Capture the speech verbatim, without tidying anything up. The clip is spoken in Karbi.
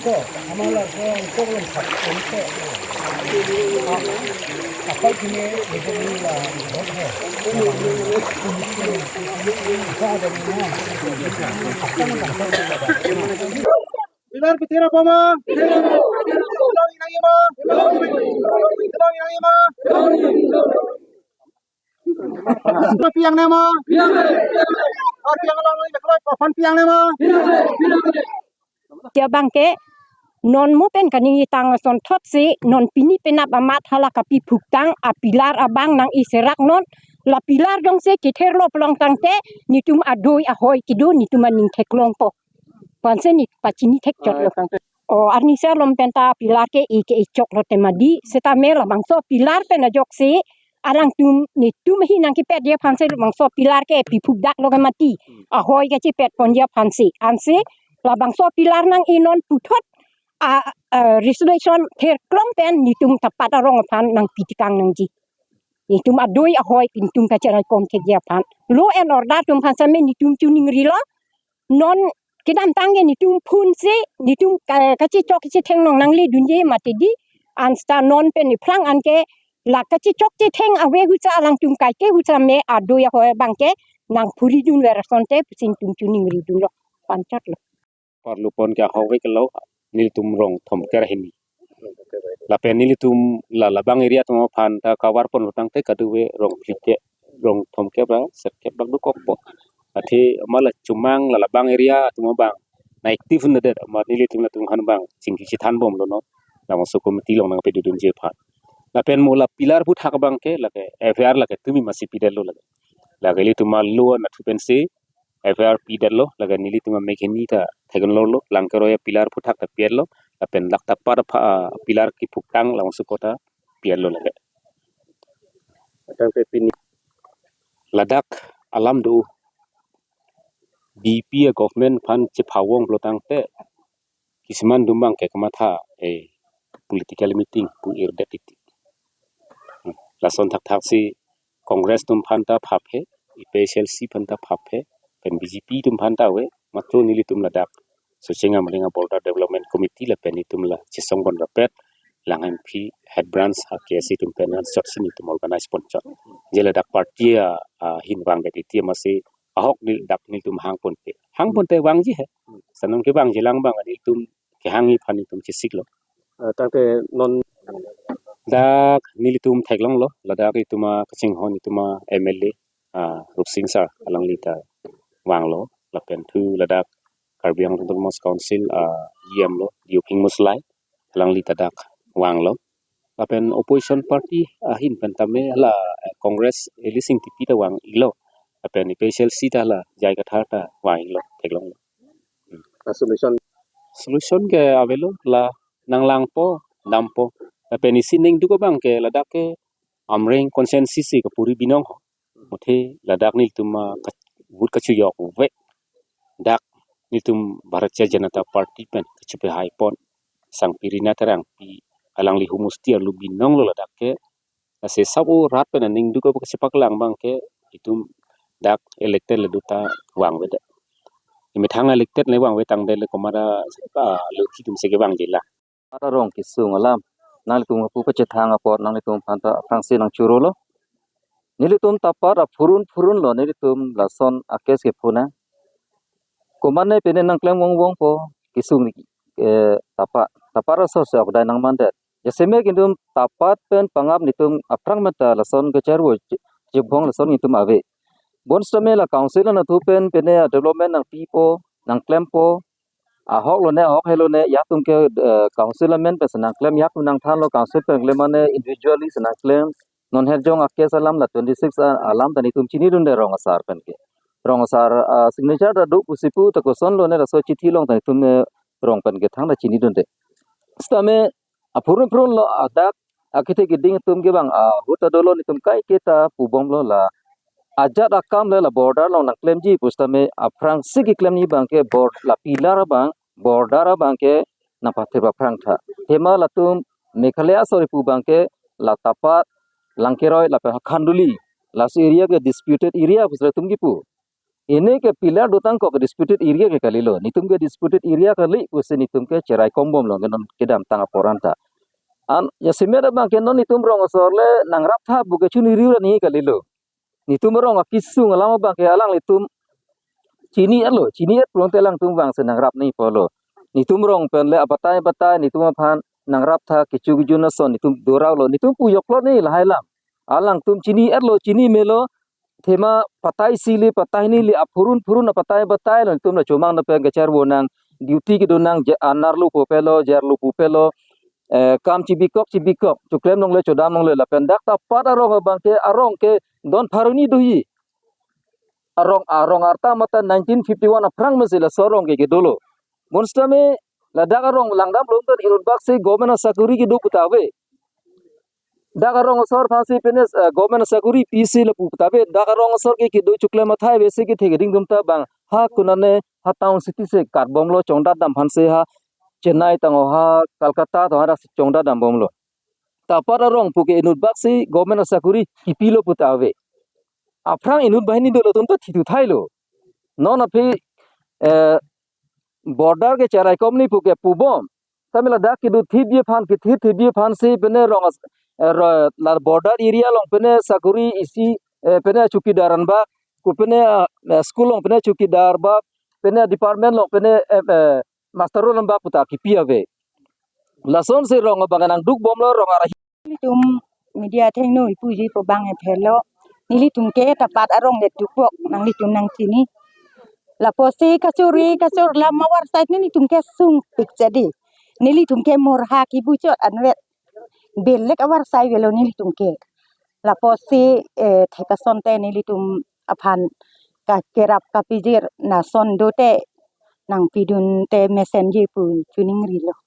तो हमारा जो अंतर है, अंतर है। आप, आप कितने लेबर नहीं ला, बहुत है। Pilar pi thera pama. Tolong inang ima. Tolong inang ima. Piang nema. Piang along ni beklo, aphan piang nema. Dia abangke non mo pen kaningje tang asonthotsi non pini penap amat hala kapi phuktang a pilar abang nang-i serak non, la pilar jongsi ketherlo pulo tangte netum adoi ahoi kedo, netum aning theklongpo. Aphansi ne pachini thekchotlo. O arnisi alom penta pilar ke-i ke-i choklo temadi, setame labangso pilar pen ajoksi alangtum netum ahin nangkepetji aphansi labangso pilar ke pi phukdaklo ke mati. Ahoi kachepetponji aphansi. Ansi labangso pilar nang-i non puthot a, a, resolution therklong pen netum tapat arong aphan nangpi tekang nangji. Netum adoi ahoi pen netum kacheraikom thekji aphan. Law and order atum aphan setame netum choningrilo. Non kedamtang ke netum phunsi, netum ka-, kachechok kachetheng nong nangledunji mati di, ansi ta non pen iphrang anke la kachechok chetheng ave hu sa alangtum kaike hu setame adoi ahoi abangke nangphuridunver asonte pusi netum choningridunlo, panchotlo. Parlupon ke ahok veklo, nelitum rong thomkep ra hini. Lapen nelitum la labang area atum aphan ta cover ponlo tangte kadokave rong phlikep, rong thomkep ra serkep bak dokokpo. Athe amat la chomang la labang area atum abang na active un'edet, amat nelitum latum aphan abang chingki chethanbomlo non. Labangso committee along nangpedodunji aphan. Lapen mo la pilar aphuthak abangke lake F I R lake tumi masi pidetlo lake. Lake ilitum a law nathu pensi F I R pidetlo, lake nelitum amek hini ta theklonglo, lang keroi a pilar aphuthak ta pi-etlo, lapen lak tapat apha, a, pilar kephuktang labangso kota pi-etlo lake. Tangte pini ladak alam do B J P a government aphan chephavong pulo tangte kisiman atum abangke kamatha, eh, political meeting pu-irdet titi. Hmm. Lason thakthaksi Congress atum aphan ta phaphe, A P H L C aphan ta phaphe, pen B J P atum aphan ta ave, macho nelitum ladak Socheng Amreng a Border Development Committee lapen itum la Chesong Bonrapet, Langhenpi head branch a K S A atum pen nangchotsi netum organize ponchot. Je ladak party a, a, ahin vangdet titi amatsi ahok neli dak nelitum hangponpe. Hangponte vangji he. Sanong kevangjilang abang nelitum kehangji aphan netum chesiklo. Eh, tangte non dak nelitum theklonglo, ladak itum a kachinghon itum a M L A, ah, Rupsing sir alangli ta vanglo, lapen thu ladak Karbi Anglong Autonomous Council, ah, E M lo, Diophing Muslai, alangli ta dak vanglo. Lapen opposition party ahin pen tame la, eh, Congress Eli Singtipi ta vang-ilo. Lapen A P H L C ta la J I Kathar ta vang-ilo, theklonglo. Hmm. A solution? Solution ke avelo la nanglangpo, dampo. Lapen isi ningduk abangke ladak ke Amreng constituency si kapuri binong ho. Muthe ladak nelitum a ka-, vote kachojokve. Dak nelitum Bharatiya Janata Party pen kachepahaipon. Sangpi Rina Terangpi alangli humusti arlo binonglo ladak ke. Lasi sabo rat pen aning duk kachepaklang abangke itum dak elected le do ta vangvedet. Imethang elected le vangve tangdet le komat a, ah, lo itum si kevangjilang. Ata rong kesung alam nanglitum apu pachethang apot nanglitum aphan ta aphrangsi nangchorolo. Nelitum tapat aphurun phurunlo nelitum lason a-case kephuna. Komatne pine nangklem vongvongpo kesung, eh, tapat. Tapat aso se okdai nangmandet. Jasemet itum tapat pen pangap netum aphrang meta lason kecharvo je-, jebong lason itum ave. Bonsitame la council anathu pen pine a-development nangpipo, nangklempo. Ahok lone, ahok he lone, yatum ke, eh, council amen pen si nangklem, yatum nangthanlo, council pen klem mane individually si nangklem. Non herjong a-case alam la twenty six a-, alam ta netum chinidunde rong asar pen ke. Rong asar, ah, signature ta do pusi pu ta koson lone laso chithi along ta netum ne rong pen kethang ta chinidunde. Sitame aphurun phurunlo adak akethe keding atum kevang ahut ta dolo netum kaike ta pubomlo la. Ajat akam le la border along nangklemji pusitame aphrangsi keklemji abangke bor-, la pillar abang, border abangke nangpathir aphrang tha. Athema latum Meghalaya asor ipu abangke la tapat, Langkeroi lapen Khanduli, laso area ke disputed area pusi latum kipu. Ini ke pillar dotang kok disputed area ke kalilo. Netum ke disputed area kali pusi netum ke cherai kombomlo ke non kedamtang apor anta. An jasemet abang ke non netum rong asor le nangraptha pu ke chuniri ra ni kalilo. Netum rong akisung alam abang ke alanglitum chini-etlo, chini-et pulote alangtum vangsi nangrap ni pulo. Netum rong pen le abatai batai netum aphan nangraptha, kecho kejun ason netum doraulo, netum pu joklo ni lahai alam. Alangtum chini-etlo, chini melo, thema patai isi le, patai hini le, aphurun phurun apatai batai lo, netum la chomang na pen kacharvo nang, duty kedo nang, je an arlo po pelo, je arlo po pelo, eh, kam chibikok chibikok, choklem longle chodam longle lapen dak ta pat arong abang ke, arong ke don pharo hini do hi. Arong, arong arta mata nineteen fifty-one aphrang mesi laso arong ke kedolo. Bonsitame ladak arong langdamlo, ton inut bak si government asakuri kedo puta ave. Dak arong asor aphansi pine, eh, government asakuri pisi lapu puta ave. Dak arong asor ke kedo choklem athai ave si kethe keding atum ta bang ha konane, ha town city si katbomlo, chongdat dam aphansi ha Chennai tangho, ha Kolkata tangho, ha dak si chongdat dambomlo. Ta pat arong pu ke inut bak si government asakuri kipilo puta ave. Aphrang inut banghini dolo atum ta thithu thailo. Non aphi, eh, border ke cherai kom ni pu ke pubom. Tame ladak kedo thipji aphan, kethip thipji aphansi pine rong as-, eh, ro-, la border area along pine sakuri isi, eh, pine chowkidar anbak, ko pine, eh, school along pine chowkidar bak, pine department along pine, eh, eh, master roll anbak puta kipi ave. Lasonsi rong abang nangdukbomlo, rong ara Nelitum media athengno ipuji pu bang epherlo. Nelitum ke ta pat arong le dukbok, nanglitum nangchini. Lapusi kachori kachor lam avar side nelitum ke sungpik jadi. Nelitum ke morha kibuchot anvet belek avar side avelo nelitum ke. Lapusi, eh, thek asonte nelitum aphan ka kerap kapijir, lason dote nangpidunte mesenji pu choningrilo.